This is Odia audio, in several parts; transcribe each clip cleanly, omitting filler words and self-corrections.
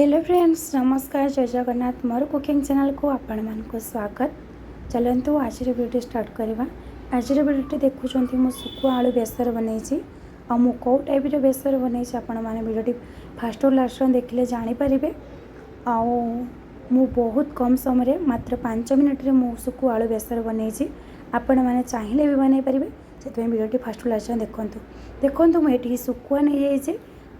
ହ୍ୟାଲୋ ଫ୍ରେଣ୍ଡସ୍, ନମସ୍କାର, ଜୟ ଜଗନ୍ନାଥ। ମୋର କୁକିଂ ଚ୍ୟାନେଲ୍କୁ ଆପଣମାନଙ୍କୁ ସ୍ୱାଗତ। ଚାଲନ୍ତୁ, ଆଜିର ଭିଡ଼ିଓ ଷ୍ଟାର୍ଟ କରିବା। ଆଜିର ଭିଡ଼ିଓଟି ଦେଖୁଛନ୍ତି, ମୁଁ ଶୁଖୁଆ ଆଳୁ ବେସର ବନେଇଛି। ଆଉ ମୁଁ କେଉଁ ଟାଇପ୍ର ବେସର ବନେଇଛି, ଆପଣମାନେ ଭିଡ଼ିଓଟି ଫାଷ୍ଟରୁ ଲାଷ୍ଟ ଦେଖିଲେ ଜାଣିପାରିବେ। ଆଉ ମୁଁ ବହୁତ କମ୍ ସମୟରେ, ମାତ୍ର 5 ମିନିଟ୍ରେ ମୁଁ ଶୁଖୁଆ ଆଳୁ ବେସର ବନେଇଛି। ଆପଣମାନେ ଚାହିଁଲେ ବି ବନେଇ ପାରିବେ। ସେଥିପାଇଁ ଭିଡ଼ିଓଟି ଫାଷ୍ଟରୁ ଲାଷ୍ଟ ଦେଖନ୍ତୁ। ଦେଖନ୍ତୁ, ମୁଁ ଏଠିକି ଶୁଖୁଆ ନେଇଯାଇଛି।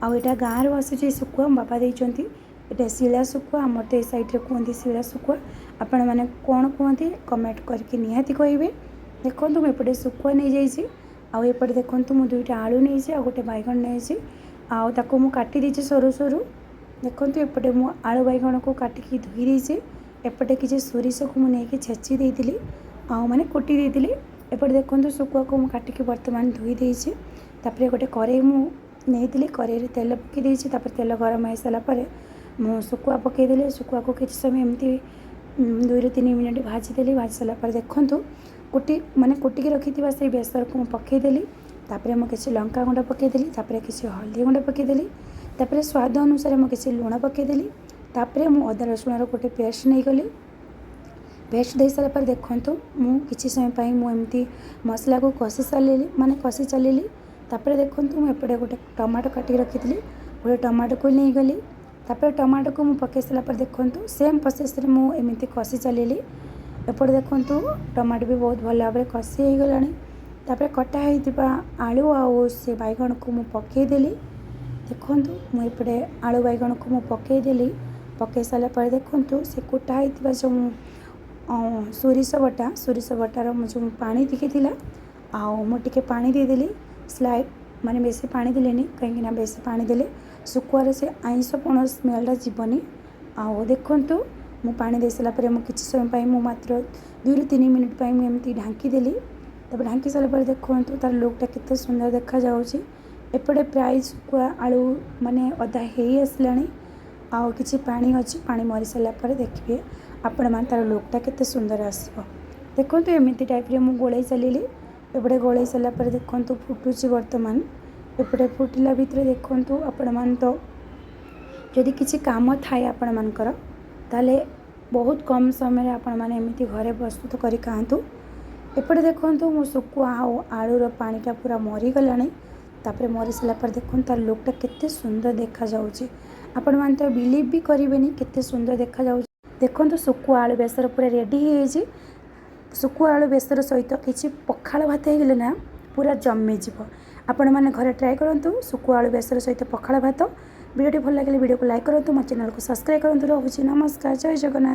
ଆଉ ଏଇଟା ଗାଁରୁ ଆସୁଛି ଶୁଖୁଆ, ମୋ ବାପା ଦେଇଛନ୍ତି। ଏଇଟା ଶିଳା ଶୁଖୁଆ। ଆମର ତ ଏ ସାଇଡ଼୍ରେ କୁହନ୍ତି ଶିଳା ଶୁଖୁଆ। ଆପଣମାନେ କ'ଣ କୁହନ୍ତି, କମେଣ୍ଟ କରିକି ନିହାତି କହିବେ। ଦେଖନ୍ତୁ, ମୁଁ ଏପଟେ ଶୁଖୁଆ ନେଇଯାଇଛି। ଆଉ ଏପଟେ ଦେଖନ୍ତୁ, ମୁଁ ଦୁଇଟା ଆଳୁ ନେଇଛି ଆଉ ଗୋଟେ ବାଇଗଣ ନେଇଛି। ଆଉ ତାକୁ ମୁଁ କାଟି ଦେଇଛି ସରୁ ସରୁ। ଦେଖନ୍ତୁ, ଏପଟେ ମୁଁ ଆଳୁ ବାଇଗଣକୁ କାଟିକି ଧୋଇ ଦେଇଛି। ଏପଟେ କିଛି ସୋରିଷକୁ ମୁଁ ନେଇକି ଛେଚି ଦେଇଥିଲି, ଆଉ ମାନେ କୁଟି ଦେଇଥିଲି। ଏପଟେ ଦେଖନ୍ତୁ, ଶୁଖୁଆକୁ ମୁଁ କାଟିକି ବର୍ତ୍ତମାନ ଧୋଇ ଦେଇଛି। ତାପରେ ଗୋଟେ କରେଇ ମୁଁ ନେଇଥିଲି, କରେଇରେ ତେଲ ପକାଇ ଦେଇଛି। ତାପରେ ତେଲ ଗରମ ହେଇସାରିଲା ପରେ ମୁଁ ଶୁଖୁଆ ପକାଇଦେଲି। ଶୁଖୁଆକୁ କିଛି ସମୟ ଏମିତି 2ରୁ 3 ମିନିଟ୍ ଭାଜିଦେଲି। ଭାଜି ସାରିଲା ପରେ ଦେଖନ୍ତୁ, କୁଟି ମାନେ କୁଟିକି ରଖିଥିବା ସେଇ ବେସରକୁ ମୁଁ ପକାଇଦେଲି। ତାପରେ ମୁଁ କିଛି ଲଙ୍କା ଗୁଣ୍ଡ ପକାଇଦେଲି। ତାପରେ କିଛି ହଳଦୀ ଗୁଣ୍ଡ ପକାଇଦେଲି। ତାପରେ ସ୍ୱାଦ ଅନୁସାରେ ମୁଁ କିଛି ଲୁଣ ପକାଇଦେଲି। ତାପରେ ମୁଁ ଅଦା ରସୁଣର ଗୋଟେ ପେଷ୍ଟ ନେଇଗଲି। ପେଷ୍ଟ ଦେଇସାରିଲା ପରେ ଦେଖନ୍ତୁ, ମୁଁ କିଛି ସମୟ ପାଇଁ ମୁଁ ଏମିତି ମସଲାକୁ କଷି ସାରିଲି, ମାନେ କଷି ଚାଲିଲି। ତାପରେ ଦେଖନ୍ତୁ, ମୁଁ ଏପଟେ ଗୋଟେ ଟମାଟୋ କାଟିକି ରଖିଥିଲି, ଗୋଟେ ଟମାଟୋକୁ ନେଇଗଲି। ତାପରେ ଟମାଟୋକୁ ମୁଁ ପକାଇ ସାରିଲା ପରେ ଦେଖନ୍ତୁ, ସେମ୍ ପ୍ରୋସେସ୍ରେ ମୁଁ ଏମିତି କଷି ଚାଲିଲି। ଏପଟେ ଦେଖନ୍ତୁ, ଟମାଟୋ ବି ବହୁତ ଭଲ ଭାବରେ କଷି ହେଇଗଲାଣି। ତାପରେ କଟା ହେଇଥିବା ଆଳୁ ଆଉ ସେ ବାଇଗଣକୁ ମୁଁ ପକାଇଦେଲି। ଦେଖନ୍ତୁ, ମୁଁ ଏପଟେ ଆଳୁ ବାଇଗଣକୁ ମୁଁ ପକାଇଦେଲି। ପକାଇ ସାରିଲା ପରେ ଦେଖନ୍ତୁ, ସେ କୁଟା ହେଇଥିବା ଯେଉଁ ସୋରିଷ ବଟା, ସୋରିଷ ବଟାର ମୁଁ ଯେଉଁ ପାଣି ଟିକେ ଥିଲା, ଆଉ ମୁଁ ଟିକେ ପାଣି ଦେଇଦେଲି ସ୍ଲାଇଟ୍, ମାନେ ବେଶୀ ପାଣି ଦେଲିନି, କାହିଁକିନା ବେଶୀ ପାଣି ଦେଲେ ଶୁଖୁଆରେ ସେ ଆଇଁଷ ପଣ ସ୍ମେଲ୍ଟା ଯିବନି। ଆଉ ଦେଖନ୍ତୁ, ମୁଁ ପାଣି ଦେଇସାରିଲା ପରେ ମୁଁ କିଛି ସମୟ ପାଇଁ, ମୁଁ ମାତ୍ର 2ରୁ 3 ମିନିଟ୍ ପାଇଁ ମୁଁ ଏମିତି ଢାଙ୍କିଦେଲି। ତାପରେ ଢାଙ୍କି ସାରିଲା ପରେ ଦେଖନ୍ତୁ, ତା'ର ଲୁକ୍ଟା କେତେ ସୁନ୍ଦର ଦେଖାଯାଉଛି। ଏପଟେ ପ୍ରାୟ ଶୁଖୁଆ ଆଳୁ ମାନେ ଅଧା ହେଇ ଆସିଲାଣି, ଆଉ କିଛି ପାଣି ଅଛି। ପାଣି ମରି ସାରିଲା ପରେ ଦେଖିବେ ଆପଣମାନେ, ତା'ର ଲୁକ୍ଟା କେତେ ସୁନ୍ଦର ଆସିବ। ଦେଖନ୍ତୁ, ଏମିତି ଟାଇପ୍ରେ ମୁଁ ଗୋଳେଇ ଚାଲିଲି। ଏପଟେ ଗୋଳେଇ ସାରିଲା ପରେ ଦେଖନ୍ତୁ, ଫୁଟୁଛି ବର୍ତ୍ତମାନ। ଏପଟେ ଫୁଟିଲା ଭିତରେ ଦେଖନ୍ତୁ, ଆପଣମାନେ ତ ଯଦି କିଛି କାମ ଥାଏ ଆପଣମାନଙ୍କର, ତାହେଲେ ବହୁତ କମ୍ ସମୟରେ ଆପଣମାନେ ଏମିତି ଘରେ ପ୍ରସ୍ତୁତ କରି ଖାଆନ୍ତୁ। ଏପଟେ ଦେଖନ୍ତୁ, ମୁଁ ଶୁଖୁଆ ଆଉ ଆଳୁର ପାଣିଟା ପୁରା ମରିଗଲାଣି। ତାପରେ ମରିସାରିଲା ପରେ ଦେଖନ୍ତୁ, ତାର ଲୁକ୍ଟା କେତେ ସୁନ୍ଦର ଦେଖାଯାଉଛି। ଆପଣମାନେ ତ ବିଲିଭ୍ ବି କରିବେନି କେତେ ସୁନ୍ଦର ଦେଖାଯାଉଛି। ଦେଖନ୍ତୁ, ଶୁଖୁଆ ଆଳୁ ବେସର ପୁରା ରେଡ଼ି ହେଇଯାଇଛି। ଶୁଖୁଆ ଆଳୁ ବେସର ସହିତ କିଛି ପଖାଳ ଭାତ ହେଇଗଲେ ନା, ପୁରା ଜମିଯିବ। ଆପଣମାନେ ଘରେ ଟ୍ରାଏ କରନ୍ତୁ ଶୁଖୁଆ ଆଳୁ ବେସର ସହିତ ପଖାଳ ଭାତ। ଭିଡ଼ିଓଟି ଭଲ ଲାଗିଲେ ଭିଡ଼ିଓକୁ ଲାଇକ୍ କରନ୍ତୁ, ମୋ ଚ୍ୟାନେଲକୁ ସବସ୍କ୍ରାଇବ୍ କରନ୍ତୁ। ରହୁଛି, ନମସ୍କାର, ଜୟ ଜଗନ୍ନାଥ।